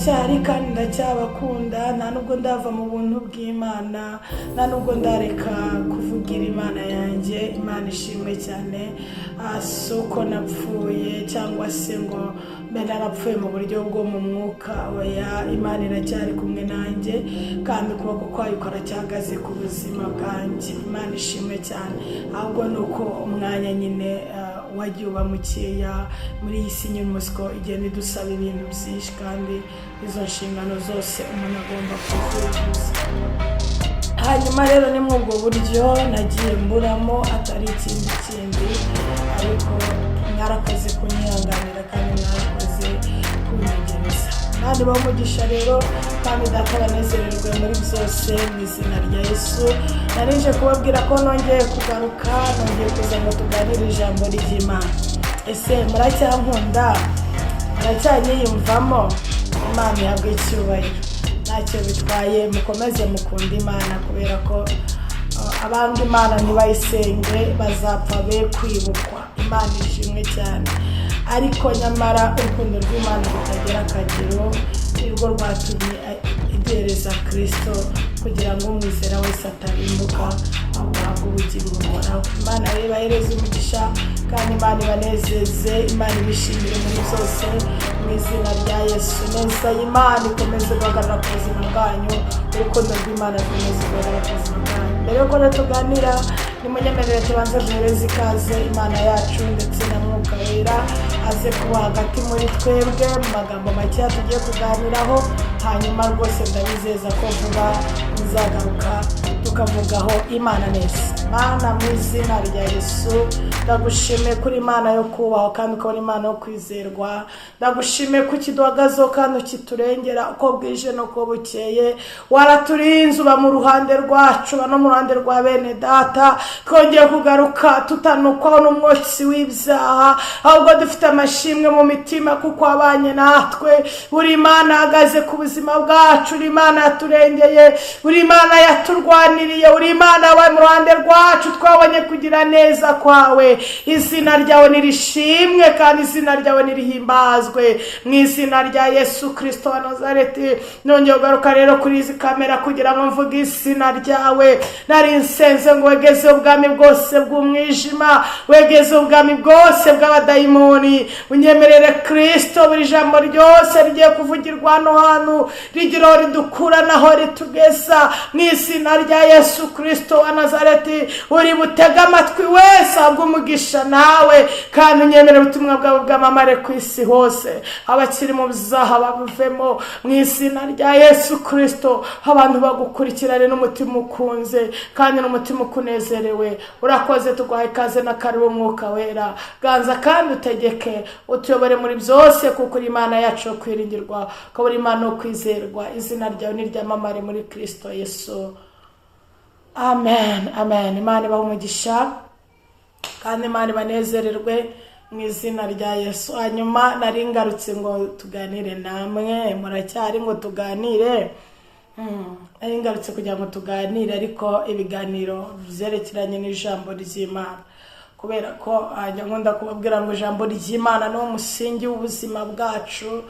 Ndacyari kandi ndacyabakunda. Nta nubwo ndava mu buntu bw'Imana, nta nubwo ndareka kuvugira Imana yanjye. Imana ishimwe cyane. Si uko napfuye cyangwa se ngo mbe narapfuye mu buryo bwo mu mwuka, oya. Imana iracyari kumwe nanjye kandi ukuboko kwayo kuracyahagaze ku buzima bwanjye. Imana ishimwe cyane. Ahubwo ni uko umwanya nyine wagiye uba mukeya muri iyi si nyine. Umusiko igenda idusaba ibintu byinshi, kandi izo nshingano zose umuntu agomba kuzuzuza. Hanyuma rero ni muri ubwo buryo nagiye mburamo, atari ikindi kindi, ariko mwarakoze kunyihanganira kandi mwarakoze kunyegereza. Kandi umugisha rero, kandi Data banezererwe muri byose mu izina rya Yesu. Narije kubabwira ko nongeye kugaruka, nongeye kuza ngo tuganire ijambo ry'Imana. Ese muracyankunda? Muracyanyiyumvamo? Imana ihabwe icyubahiro. Ntacyo bitwaye, mukomeze mukunde Imana, kubera ko abanga Imana ntibayisenge bazapfa be kwibukwa. Imana ishimwe cyane. Ariko nyamara urukundo rw'Imana rutagira akagero nirwo rwatumye iduhereza Kirisito, kugira ngo umwizera wese atarimbuka, ahubwo ahabwe ubugingo buhoraho. Imana rero ibahereze umugisha, kandi Imana ibanezeze, Imana ibishimire muri byose mu izina rya Yesu. Neza y'Imana ikomeze guhagarara ku buzima bwanyu, urukundo rw'Imana rukomeze guhagarara ku buzima bwanyu. Mbere yuko rero tuganira, nimunyemerere tubanze duhereze ikaze Imana yacu ndetse na Mwuka Wera, aze kuba hagati muri twebwe mu magambo makeya tugiye kuganiraho. Hanyuma rwose ndabizeza ko vuba nzagaruka tukavugaho Imana neza. Mana, mu izina rya Yesu, ndagushimiye kuri Imana yo kubahwa kandi ukabona Imana yo kwizerwa. Ndagushimiye ko ukiduhagazeho kandi ukiturengera uko bwije n'uko bukeye. Waraturinze, uba mu ruhande rwacu, uba no mu ruhande rwa bene data. Twongeye kugaruka tutanukwaho n'umwotsi w'ibyaha, ahubwo dufite amashimwe mu mitima kuko wabanye natwe. Buri Imana ahagaze ku buzima bwacu, uri Imana yaturengeye, uri Imana yaturwaniriye, uri Imana yabaye mu ruhande rwacu. Twabonye kugira neza kwawe. Izina ryawe nirishimwe kandi izina ryawe nirihimbazwe mu izina rya Yesu Kirisito wa Nazareti. Nongeye kugaruka rero kuri izi kamera kugira ngo mvuge izina ryawe. Nari nsenze ngo wegeze ubwami bwose bw'umwijima, wegeze ubwami bwose bw'abadayimoni. Unyemerere Kirisito, buri jambo ryose rigiye kuvugirwa hano hantu rigira aho ridukura naho ritugeza mu izina rya Yesu Kirisito wa Nazareti. Uri butege amatwi wese ahabwe umugisha nawe, kandi unyemerere ubutumwa bwawe bwamamare ku isi hose. Abakiri mu byaha babuvemo mu izina rya Yesu Kirisito. Abantu bagukurikirane n'umutima ukunze kandi n'umutima ukunezerewe. Urakoze, tuguhaye ikaze na karibu. Umwuka Wera, ganza kandi utegeke, utuyobore muri byose, kuko uri Imana yacu yo kwiringirwa, ukaba uri Imana yo kwizerwa. Izina ryawe niryamamare muri Kirisito Yesu. Amen, amen. Imana ibahe umugisha kandi Imana ibanezererwe mu izina rya Yesu. Hanyuma nari ngarutse ngo tuganire namwe. Muracyari ngo tuganire? Nari ngarutse kugira ngo tuganire, ariko ibiganiro byerekeranye n'ijambo ry'Imana, kubera ko njya nkunda kubabwira ngo ijambo ry'Imana ni umusingi w'ubuzima bwacu.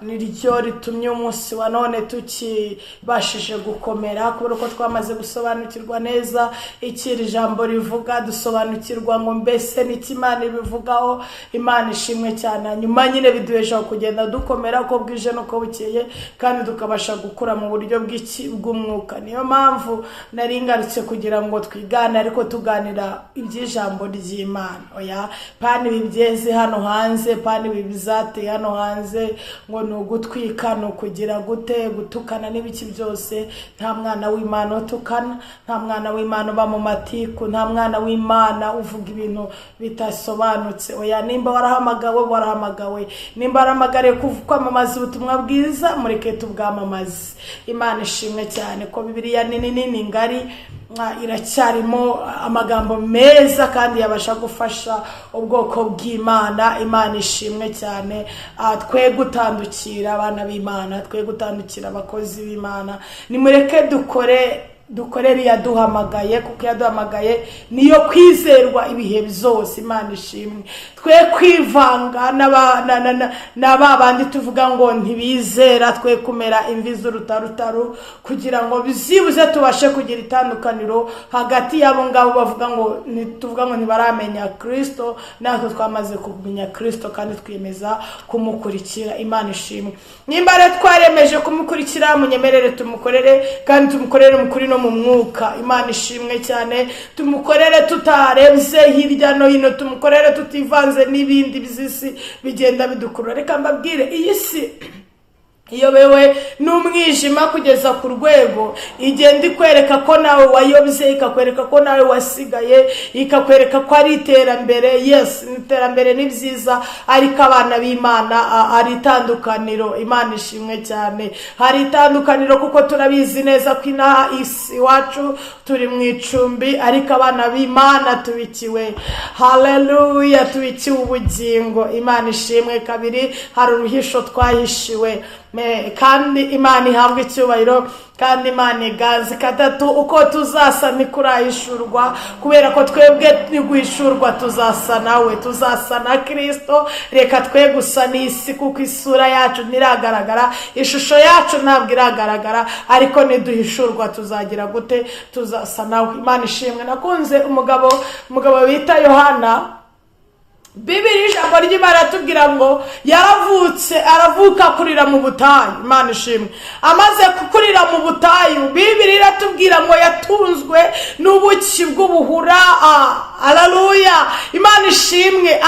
Niryo ritumye umunsi wa none tukibashije gukomera, kubera ko twamaze gusobanukirwa neza icyo iri jambo rivuga, dusobanukirwa ngo mbese n'icyo Imana ibivugaho. Imana ishimwe cyane. Hanyuma nyine biduhesha kugenda dukomera uko bwije n'uko bukeye, kandi tukabasha gukura mu buryo bw'umwuka. Niyo mpamvu nari ngarutse kugira ngo twigane, ariko tuganira iby'ijambo ry'Imana. Oya, pani ibi byeze hano hanze, pani ibi bizateye hano hanze ngo ni ugutwika, ni ukugira gute, gutukana n'ibiki byose. Nta mwana w'Imana utukana, nta mwana w'Imana uba mu matiku, nta mwana w'Imana uvuga ibintu bitasobanutse. Oya, nimba warahamagawe, warahamagawe. Nimba warahamagariye kwamamaza ubutumwa bwiza, mureke tubwamamaze. Imana ishimwe cyane ko Bibiliya nini nini ngari, iracyarimo amagambo meza kandi yabasha gufasha ubwoko bw'Imana. Imana ishimwe cyane. Twe gutandukira abana b'Imana, twe gutandukira abakozi b'Imana, nimureke dukore. Dukorere iyaduhamagaye, kuko iyaduhamagaye niyo kwizerwa ibihe byose. Imana ishimwe. Twe kwivanga na ba bandi tuvuga ngo ntibizera, twe kumera imvi z'urutarutaru, kugira ngo byibuze tubashe kugira itandukaniro hagati y'abo ngabo bavuga ngo, tuvuga ngo ntibaramenya Kirisito, natwe twamaze kumenya Kirisito kandi twiyemeza kumukurikira. Imana ishimwe. Nimba rero twaremeje kumukurikira, munyemerere tumukorere, kandi tumukorere mu kuri no mu mwuka. Imana ishimwe cyane. Tumukorere tutarebye hirya no hino, tumukorere tutivanze n'ibindi by'isi bigenda bidukurura. Reka mbabwire, iyi si iyobewe n'umwijima kugeza ku rwego igenda ikwereka ko nawe wayobye, ikakwereka ko nawe wasigaye, ikakwereka ko ari iterambere. Yes, iterambere ni byiza, ariko abana b'Imana, hari itandukaniro. Imana ishimwe cyane. Hari itandukaniro, kuko turabizi neza ko inaha isi iwacu turi mu icumbi, ariko abana b'Imana tubikiwe, haleluya, tubikiwe ubugingo. Imana ishimwe. Kabiri, hari uruhisho twahishiwe, kandi Imana ihabwa icyubahiro, kandi Imana iganze. Gatatu, uko tuzasa ntikurahishurwa, kubera ko twebwe niguhishurwa tuzasa nawe, tuzasa na Kirisito. Reka twe gusa n'isi, kuko isura yacu ntiragaragara, ishusho yacu ntabwo iragaragara, ariko niduhishurwa tuzagira gute? Tuzasa nawe. Imana ishimwe. Nakunze umugabo bita Yohana. Bibiri, ijambo ry'Imana aratubwira ngo yaravutse, aravuka, akurira mu butayu. Imana ishimwe. Amaze gukurira mu butayu, Bibiri iratubwira ngo yatunzwe n'ubuki bw'ubuhura. Araruya, Imana ishimwe.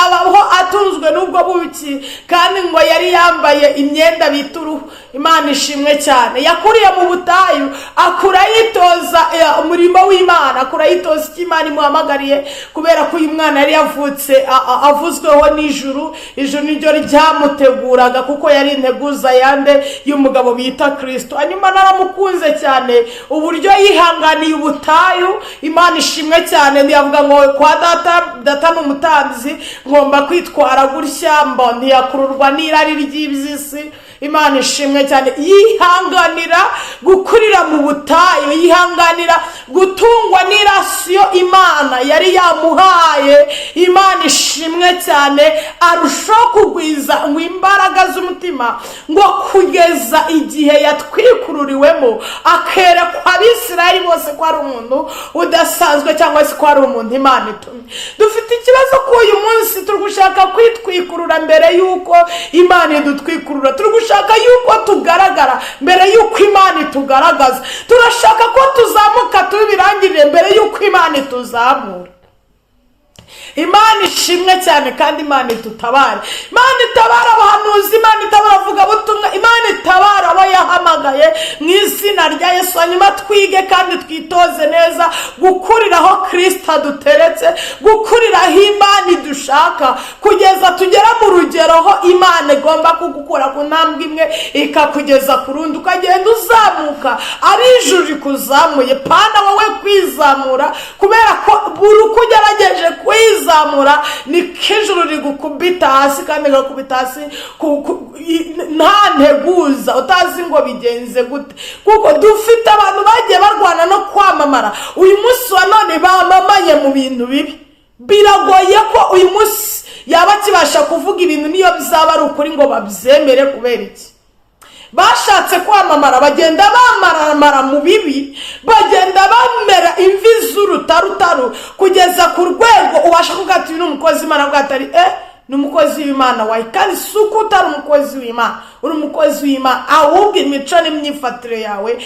Abaho atunzwe n'ubwo buki, kandi ngo yari yambaye imyenda bita uruhu. Imana ishimwe cyane. Yakuriye mu butayu, akura yitoza umurimo w'Imana, akura yitoza icyo Imana imuhamagariye, kubera ko uyu mwana yari yavutse avuzweho n'ijuru. Ijuru niryo ryamuteguraga, kuko yari integuza yande? Y'umugabo bita Kirisito. Hanyuma naramukunze cyane uburyo yihanganiye ubutayu. Imana ishimwe cyane. Ntiyavuga ngo kwa data, data ni umutambyi, ngomba kwitwara gutya, mbo ntiyakururwa n'irari ry'iby'isi. Imana ishimwe cyane. Yihanganira gukurira mu butayu, yihanganira gutungwa n'irasiyo Imana yari yamuhaye. Imana ishimwe cyane. Arushaho kugwiza ngo imbaraga z'umutima, ngo kugeza igihe yatwikururiwemo, akerekwa Abisirayeli bose ko ari umuntu udasanzwe, cyangwa se ko ari umuntu Imana itumye. Dufite ikibazo ko uyu munsi turi gushaka kwitwikurura mbere y'uko Imana idutwikurura. Turi gushaka yuko tugaragara mbere y'uko Imana itugaragaza. Turashaka ko tuzamuka tubirangirire mbere y'uko Imana ituzamura. Imana ishimwe cyane, kandi Imana itutabare. Imana itabara abahanuzi, Imana itabara abavugabutumwa, Imana itabara abo yahamagaye mu izina rya Yesu. Hanyuma twige kandi twitoze neza gukurira aho Kirisita duteretse, gukurira aho Imana idushaka, kugeza tugera mu rugero aho Imana igomba kugukura ku ntambwe imwe ikakugeza ku rundi, ukagenda uzamuka ari ijuru rikuzamuye, pana wowe kwizamura, kubera ko buri uko ugerageje kwizamura niko ijuru rigukubita hasi, kandi rigakubita hasi nta nteguza, utazi ngo bigenze gute. Kuko dufite abantu bagiye barwana no kwamamara, uyu munsi wa none bamamaye mu bintu bibi. Biragoye ko uyu munsi yaba akibasha kuvuga ibintu, niyo bizaba ari ukuri, ngo babyemere. Kubera iki? Bashatse kwamamara, bagenda bamamara mu bibi, bagenda bamera imvi z'urutarutaru, kugeza ku rwego ubasha kuvuga ati: "Uyu ni umukozi w'Imana," avuga ati: "Ni umukozi w'Imana wawe." Kandi si uko utari umukozi w'Imana, uri umukozi w'Imana, ahubwo imico n'imyifatire yawe,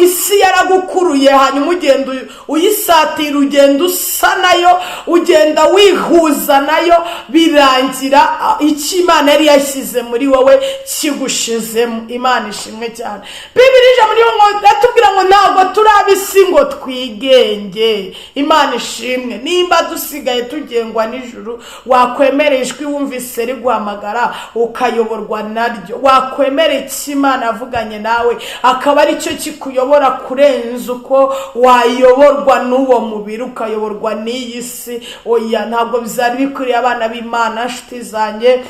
isi yaragukuruye, hanyuma ugenda uyisatira, ugenda usa nayo, ugenda wihuza nayo, birangira icyo Imana yari yashyize muri wowe kigushizemo. Imana ishimwe cyane. Bibiri, ijambo ngo iratubwira ngo ntabwo turi ab'isi ngo twigenge. Imana ishimwe. Nimba dusigaye tugengwa n'ijuru, wakwemera ijwi wumvise riguhamagara, ukayoborwa naryo? Wakwemera icyo Imana yavuganye nawe, akaba aricyo kikuyobora, kurenza uko wayoborwa n'uwo mubiri, ukayoborwa n'iyi si? Oya, ntabwo byari bikwiriye abana b'Imana, nshuti zanjye.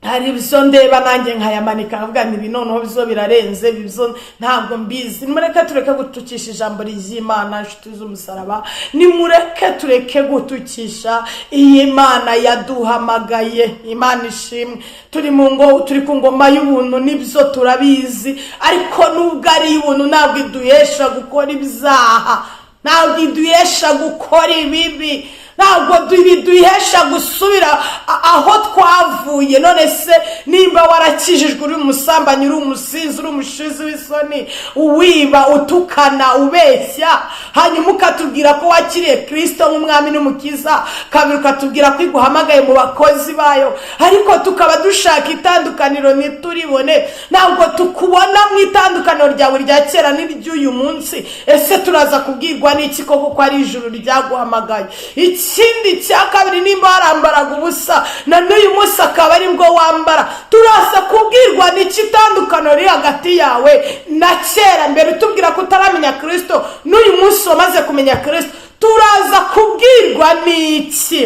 Hari ibyo ndeba nanjye nkayamanika, nkavuga nti: "Ibi noneho byo birarenze, ibi byo ntabwo mbizi." Nimureke tureke gutukisha ijambo ry'Imana, inshuti z'umusaraba. Nimureke tureke gutukisha iyi Mana yaduhamagaye. Imana ishimwe. Turi mu ngo, turi ku ngoma y'ubuntu, nibyo turabizi, ariko nubwo ari iy'ubuntu, ntabwo iduhesha gukora ibyaha, ntabwo iduhesha gukora ibibi, ntabwo biduhesha gusubira aho twavuye. None se nimba warakijijwe uri umusambanyi, uri umusinzi, uri umushizi w'isoni, uwiba, utukana, ubeshya, hanyuma ukatubwira ko wakiriye Kirisito nk'umwami n'umukiza, kabiri ukatubwira ko iguhamagaye mu bakozi bayo, ariko tukaba dushaka itandukaniro ntituribone, ntabwo tukubona mu itandukaniro ryawe rya kera n'iry'uyu munsi, ese turaza kubwirwa n'iki koko ko ari ijuru ryaguhamagaye? Ikindi cya kabiri, nimba warambaraga ubusa na n'uyu munsi akaba aribwo wambara, turaza kubwirwa n'iki itandukaniro riri hagati yawe na kera, mbere utubwira ko utaramenya Kirisito, n'uyu munsi wamaze kumenya Kirisito? Turaza kubwirwa n'iki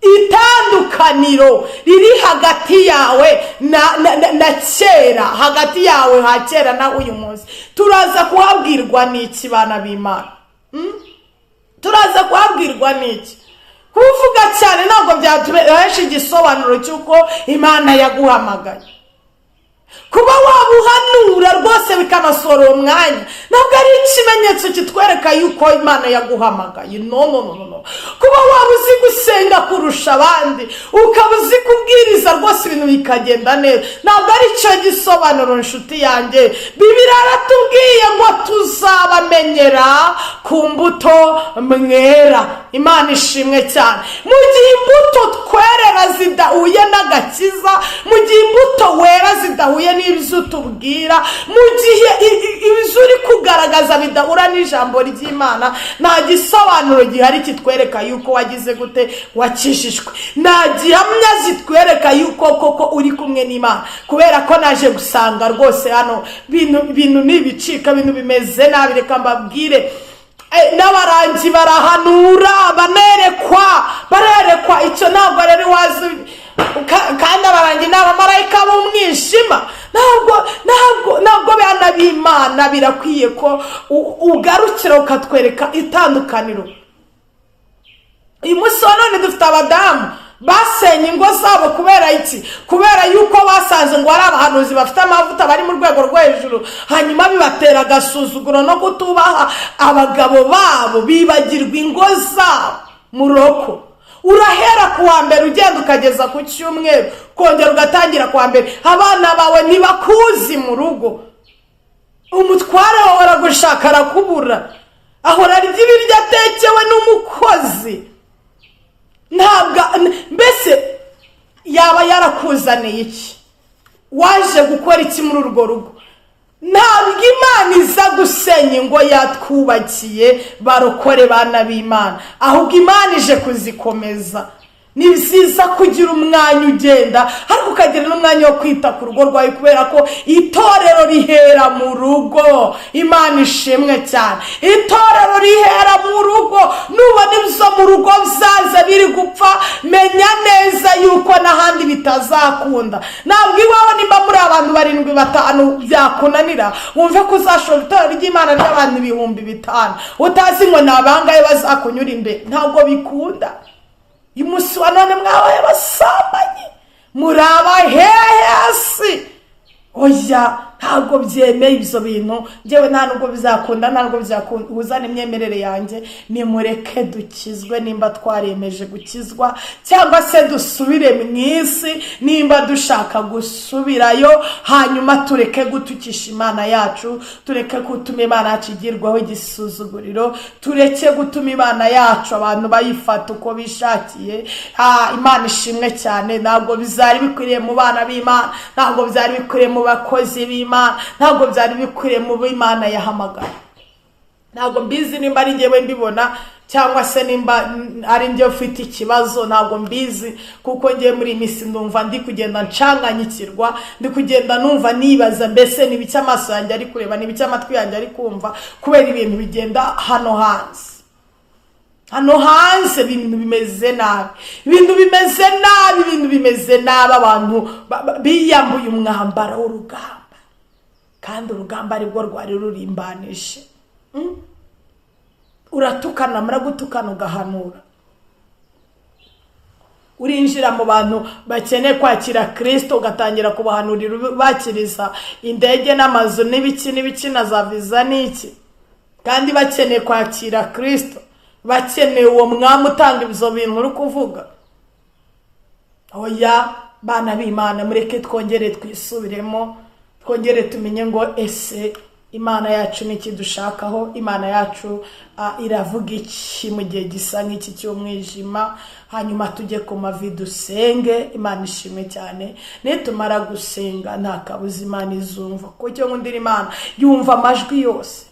itandukaniro riri hagati yawe na kera, hagati yawe ha kera na uyu munsi? Turaza kuhabwirwa n'iki, bana b'Imana? Turaza kuhabwirwa n'iki? Kuvuga cyane ntabwo byatuhesha igisobanuro cy'uko Imana yaguhamagaye. Kuba waba uhanura rwose bikanasohora uwo mwanya, ntabwo ari ikimenyetso kitwereka yuko Imana yaguhamagaye. No, no, no, no. Kuba waba uzi gusenga kurusha abandi, ukaba uzi kubwiriza rwose ibintu bikagenda neza, ntabwo ari cyo gisobanuro, nshuti yanjye. Bibiliya yaratubwiye ngo tuzabamenyera ku mbuto mwera. Imana ishimwe cyane. Mu gihe imbuto twerera zidahuye n'agakiza, mu gihe imbuto wera zidahuye n'ibyo utubwira, mu gihe ibyo uri kugaragaza bidahura n'ijambo ry'Imana, nta gisobanuro gihari kitwereka yuko wagize gute, wakijijwe. Nta gihamya zitwereka yuko koko uri kumwe n'Imana, kubera ko naje gusanga rwose hano bintu ni ibicika, ibintu bimeze nabi. Reka mbabwire, n'abarangi barahanura, banerekwa, barerekwa. Icyo ntabwo rero wazi, kandi abarangi ni abamarayika b'umwijima. Ntabwo bana b'Imana, birakwiye ko ugarukira ukatwereka itandukaniro. Uyu munsi wa none dufite abadamu basenye ingo zabo. Kubera iki? Kubera yuko basanze ngo hari abahanuzi bafite amavuta bari mu rwego rwo hejuru, hanyuma bibatera agasuzuguro no kutubaha abagabo babo, bibagirwa ingo zabo. Muroko urahera ku wa mbere ugenda ukageza ku cyumweru, kongera ugatangira ku wa mbere. Abana bawe ntibakuzi mu rugo, umutware wawe aragushaka arakubura, ahora arya ibiryo atekewe n'umukozi. Ntabwo mbese yaba yarakuzaniye iki? Waje gukora iki muri urwo rugo? Ntabwo Imana iza gusenya ingo yatwubakiye, barokore, bana b'Imana, ahubwo Imana ije kuzikomeza. Ni byiza kugira umwanya ugenda, ariko ukagira n'umwanya wo kwita ku rugo rwawe, kubera ko itorero rihera mu rugo. Imana ishimwe cyane. Itorero rihera mu rugo. Nubona ibyo mu rugo byaza biri gupfa, menya neza yuko n'ahandi bitazakunda. Ntabwo iwawe nimba muri abantu barindwi, batanu byakunanira, wumve ko uzashobora itorero ry'Imana ry'abantu 5000, utazi ngo ni abangahe bazakunyura imbere. Ntabwo bikunda. Uyu munsi wa none mwabaye abasambanyi, muri abahehesi. Oya, ntabwo byemeye ibyo bintu. Ngewe nta nubwo bizakunda, nta nubwo byakuza n'imyemerere yanjye. Nimureke dukizwe nimba twaremeje gukizwa, cyangwa se dusubire mu isi nimba dushaka gusubirayo, hanyuma tureke gutukisha Imana yacu, tureke gutuma Imana yacu igirwaho igisuzuguriro, tureke gutuma Imana yacu abantu bayifata uko bishakiye. Imana ishimwe cyane. Ntabwo byari bikwiriye mu bana b'Imana, ntabwo byari bikwiriye mu bakozi b'Imana, ntabwo byari bikwiriye mu b'Imana yahamagaye. Ntabwo mbizi nimba ari ngewe mbibona cyangwa se nimba ari njye ufite ikibazo, ntabwo mbizi, kuko ngewe muri iyi minsi ndumva ndi kugenda ncanganyikirwa, ndi kugenda numva nibaza mbese ni ibiki amaso yanjye ari kureba, ni ibiki amatwi yanjye ari kumva, kubera ibintu bigenda hano hanze. Hano hanze ibintu bimeze nabi, ibintu bimeze nabi, ibintu bimeze nabi. Abantu biyambuye umwambaro w'urugamba, kandi urugamba aribwo rwari rurimbanije. Uratukana, muragutukana, ugahanura. Urinjira mu bantu bakeneye kwakira Kirisito, ugatangira kubahanurira, bakiriza indege n'amazu n'ibiki n'ibiki na za viza n'iki, kandi bakeneye kwakira Kirisito, bakeneye uwo mwami utanga ibyo bintu uri kuvuga. Oya, bana b'Imana, mureke twongere twisubiremo, twongere tumenye ngo ese Imana yacu n'iki dushakaho? Imana yacu iravuga iki mu gihe gisa nk'iki cy'umwijima? Hanyuma tujye ku mavi dusenge. Imana ishimwe cyane. Nitumara gusenga, nta kabuza Imana izumva, kuko icyo nkundira Imana, yumva amajwi yose,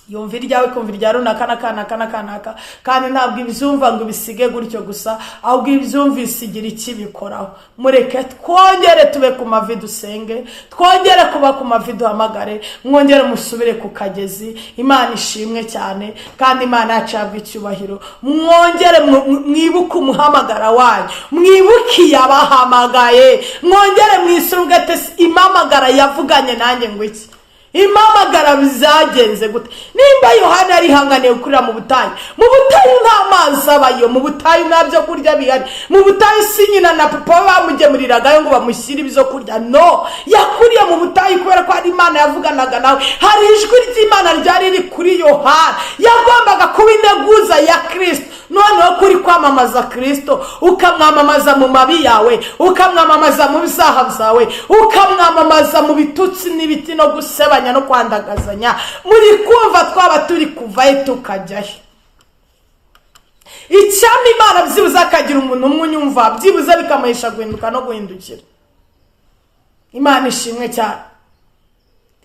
yumva iryawe, ikumva irya runaka n'aka n'aka n'aka, kandi ntabwo ibyumva ngo ibisige gutyo gusa, ahubwo ibyumvise igira icyo ibikoraho. Mureke twongere tube ku mavi dusenge, twongere kuba ku mavi duhamagare, mwongere musubire ku kagezi. Imana ishimwe cyane, kandi Imana yacu yabwa icyubahiro. Mwongere mwibuke umuhamagara wanyu, mwibuke iyabahamagaye, mwongere mwisure ese impamagara yavuganye nanjye ngo iki? Impamagara byagenze gute? Nimba Yohana yarihanganiye gukurira mu butayu, mu butayu nta mazi abayo, mu butayu nta byo kurya bihari, mu butayu si nyina na papa we bamugemuriragayo ngo bamushyire ibyo kurya. No yakuriye mu butayu kubera ko hari Imana yavuganaga nawe, hari ijwi ry'Imana ryari riri kuri Yohana. Yagombaga kuba integuza ya Kirisito. Noneho kuri kwamamaza Kirisito, ukamwamamaza mu mabi yawe, ukamwamamaza mu byaha byawe, ukamwamamaza mu bitutsi n'ibiti no gusebanya no kwandagazanya, muri kumva twaba turi kuvayo tukajyayo? Icyampa Imana byibuze akagira umuntu umwe unyumva, byibuze bikamuhesha guhinduka no guhindukira. Imana ishimwe cyane.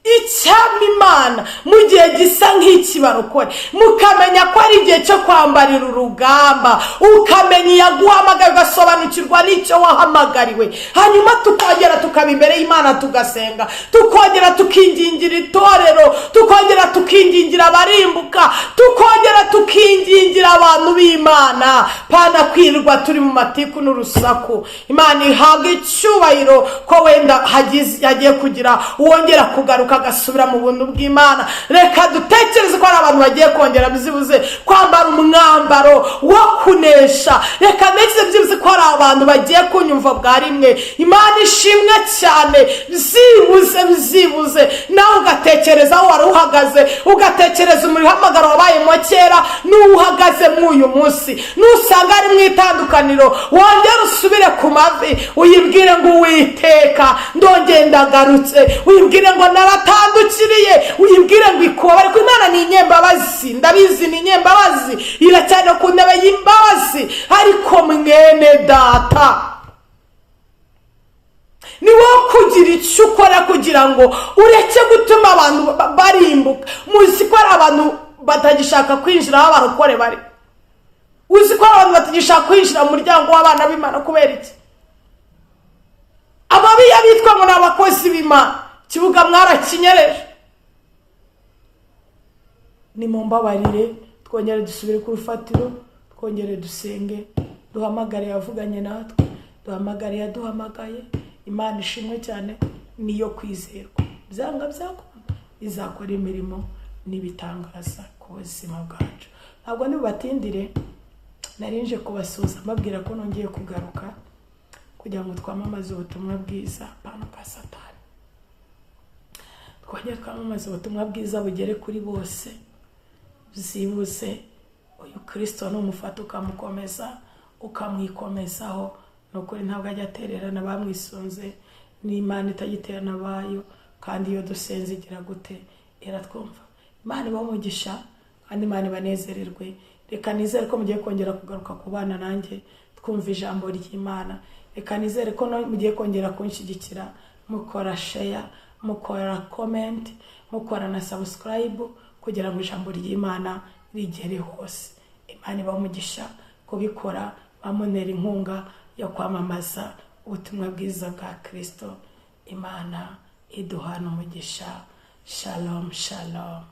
Icyampa Imana mu gihe gisa nk'ikibarokore mukamenya ko ari igihe cyo kwambarira urugamba, ukamenya iyaguhamagaye, ugasobanukirwa n'icyo wahamagariwe, hanyuma tukongera tukaba imbere y'Imana, tugasenga, tukongera tukingingira itorero, tukongera tukingingira abarimbuka, tukongera tukingingira abantu b'Imana, pana kwirirwa turi mu matiku n'urusaku. Imana ihabwa icyubahiro ko wenda hagiye kugira uwongera kugaruka, agasubira mu buntu bw'Imana. Reka dutekereze ko hari abantu bagiye kongera byibuze kwambara umwambaro wo kunesha. Reka ntekereze byibuze ko hari abantu bagiye kunyumva bwa rimwe. Imana ishimwe cyane. Byibuze, byibuze nawe ugatekereza aho wari uhagaze, ugatekereza umuhamagaro wabayemo kera n'uwo uhagazemo uyu munsi. Nusanga ari mu itandukaniro, wongere usubire ku mavi, uyibwire ngo: "Uwiteka, ndongeye ndagarutse." Uyibwire ngo: "Naratandukiriye." Uyibwire ngo ikuba, ariko Imana ni inyembabazi, ndabizi ni inyembabazi, iracyari ku ntebe y'imbabazi. Ariko mwene data, ni wowe kugira icyo ukora kugira ngo ureke gutuma abantu barimbuka. Muzi ko hari abantu batagishaka kwinjira aho abarokore bari? Uzi ko hari abantu batagishaka kwinjira mu muryango w'abana b'Imana? Kubera iki? Amabi y'abitwa ngo ni abakozi b'Imana. Ikibuga mwarakinyereje. Ni mu mbabarire, twongere dusubire ku rufatiro, twongere dusenge, duhamagare yavuganye natwe, duhamagare yaduhamagaye. Imana ishimwe cyane, niyo kwizerwa. Byanga byakunda izakora imirimo n'ibitangaza ku buzima bwacu. Ntabwo nibubatindire, narinje kubasuhuza mbabwira ko nongeye kugaruka kugira ngo twamamaze ubutumwa bwiza, pano bwa Satani. Twongere twamamaze ubutumwa bwiza bugere kuri bose. Byibuze uyu Kirisito numufata, ukamukomeza, ukamwikomezaho, ni ukuri ntabwo ajya atererana bamwisunze. N'Imana itagiterana abayo, kandi iyo dusenze igira gute? Iratwumva. Imana ibahe umugisha, kandi Imana ibanezererwe. Reka nizere ko mugiye kongera kugaruka ku bana nanjye twumva ijambo ry'Imana. Reka nizere ko mugiye kongera kunshyigikira, mukora share, mukora comment, mukora na subscribe, kugira ngo ijambo ry'Imana rigere hose. Imana ibahe umugisha kubikora, bamunera inkunga yo kwamamaza ubutumwa bwiza bwa Kirisito. Imana iduhana umugisha. Shalom, shalom.